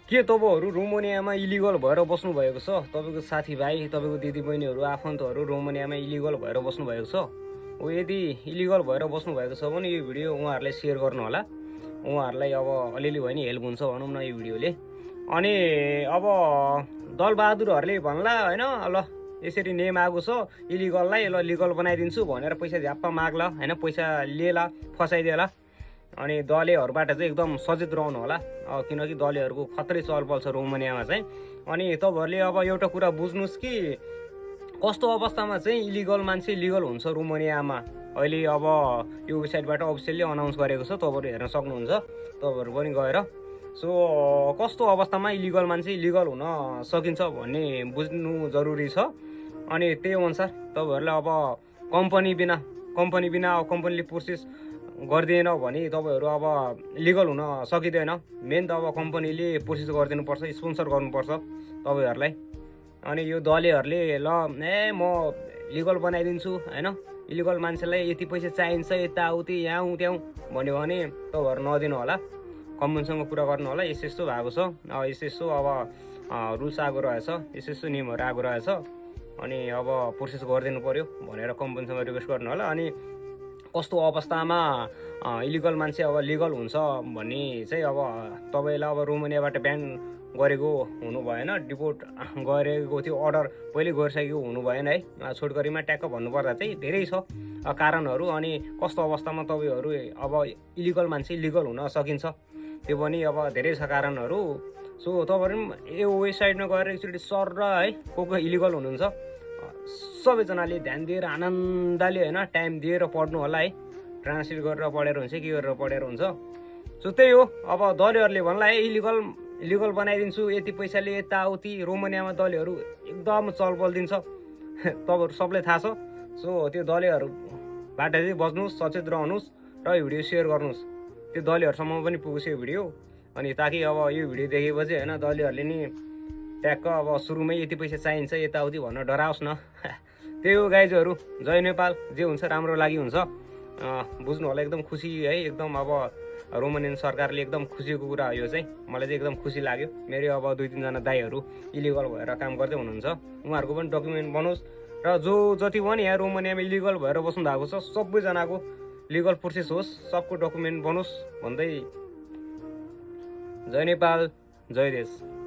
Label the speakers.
Speaker 1: के तपाईँहरू रोमानियामा इलिगल भएर बस्नुभएको छ? तपाईँको साथीभाइ, तपाईँको दिदीबहिनीहरू, आफन्तहरू रोमानियामा इलिगल भएर बस्नुभएको छ? यदि इलिगल भएर बस्नुभएको छ भने यो भिडियो उहाँहरूलाई सेयर गर्नु होला। उहाँहरूलाई अब अलिअलि भए नि हेल्प हुन्छ भनौँ न यो भिडियोले। अनि अब दलबहादुरहरूले भन्ला होइन, ल यसरी नेम आएको छ इलिगललाई, ल लिगल बनाइदिन्छु भनेर पैसा झ्याप्पा माग्ला होइन, पैसा लिएला, फसाइदिएला। अनि दलेहरूबाट चाहिँ एकदम सचेत रहनु होला, किनकि दलेहरूको खत्रै चलपल छ रोमानियामा चाहिँ। अनि तपाईँहरूले अब एउटा कुरा बुझ्नुहोस् कि कस्तो अवस्थामा चाहिँ इलिगल मान्छे लिगल हुन्छ रोमानियामा। अहिले अब यो वेबसाइटबाट अफिसियल्ली अनाउन्स गरेको छ, तपाईँहरू हेर्न सक्नुहुन्छ, तपाईँहरू पनि गएर। सो कस्तो अवस्थामा इलिगल मान्छे लिगल हुन सकिन्छ भन्ने बुझ्नु जरुरी छ। अनि त्यही अनुसार तपाईँहरूले अब कम्पनी बिना कम्पनीले प्रोसेस गरिदिएन भने तपाईँहरू अब लिगल हुन सकिँदैन। मेन त अब कम्पनीले प्रोसेस गरिदिनुपर्छ, स्पोन्सर गर्नुपर्छ तपाईँहरूलाई। अनि यो दलेहरूले ल म लिगल बनाइदिन्छु होइन, इलिगल मान्छेलाई यति पैसा चाहिन्छ, यताउति यहाँ त्यहाँ भन्यो भने तपाईँहरू नदिनु होला, कम्पनीसँग कुरा गर्नु होला। यस्तो भएको छ, यस्तो अब रुल्स आएको रहेछ, यस्तो नियमहरू आएको रहेछ, अनि अब प्रोसेस गरिदिनु पऱ्यो भनेर कम्पनीसँग रिक्वेस्ट गर्नु होला। अनि कस्तो अवस्थामा इलिगल मान्छे अब लिगल हुन्छ भन्ने चाहिँ अब तपाईँलाई अब रोमानियाबाट ब्यान गरेको हुनु भएन, डिपोर्ट गरेको थियो, अर्डर पहिले गरिसकेको हुनु भएन है। छोटकरीमा ट्याक्क भन्नुपर्दा चाहिँ धेरै छ कारणहरू। अनि कस्तो अवस्थामा तपाईँहरू अब इलिगल मान्छे लिगल हुन सकिन्छ त्यो पनि अब धेरै छ कारणहरू। सो तपाईँहरू पनि यो वेबसाइटमा गएर एकचोटि सर र है को इलिगल हुनुहुन्छ सबैजनाले ध्यान दिएर आनन्दले होइन टाइम दिएर पढ्नु होला है। ट्रान्सलेट गरेर पढेर हुन्छ, के गरेर पढेर हुन्छ। सो त्यही हो, अब दलेहरूले भन्ला है लिगल बनाइदिन्छु यति पैसाले यताउति। रोमानियामा दलेहरू एकदम चलपल दिन्छ, तपाईँहरू सबलाई थाहा छ। सो त्यो दलेहरूबाट चाहिँ बस्नुहोस्, सचेत रहनुहोस् र यो भिडियो सेयर गर्नुहोस्, त्यो दलेहरूसम्म पनि पुगोस् यो भिडियो। अनि ताकि अब यो भिडियो देखेपछि होइन दलेहरूले नि ट्याक्क अब सुरुमै यति पैसा चाहिन्छ यताउति भनेर डराओस् न। त्यही हो गाइजहरू, जय नेपाल। जे हुन्छ राम्रो लागि हुन्छ, बुझ्नु होला। एकदम खुसी है, एकदम अब रोमानियन सरकारले एकदम खुसीको कुरा हो यो चाहिँ। मलाई चाहिँ एकदम खुसी लाग्यो। मेरो अब 2-3 जना दाइहरू इलिगल भएर काम गर्दै हुनुहुन्छ, उहाँहरूको पनि डकुमेन्ट बनोस् र जो जति पनि यहाँ रोमानियामा इलिगल भएर बस्नु भएको छ सबैजनाको लिगल प्रोसेस होस्, सबको डकुमेन्ट बनोस् भन्दै जय नेपाल, जय देश।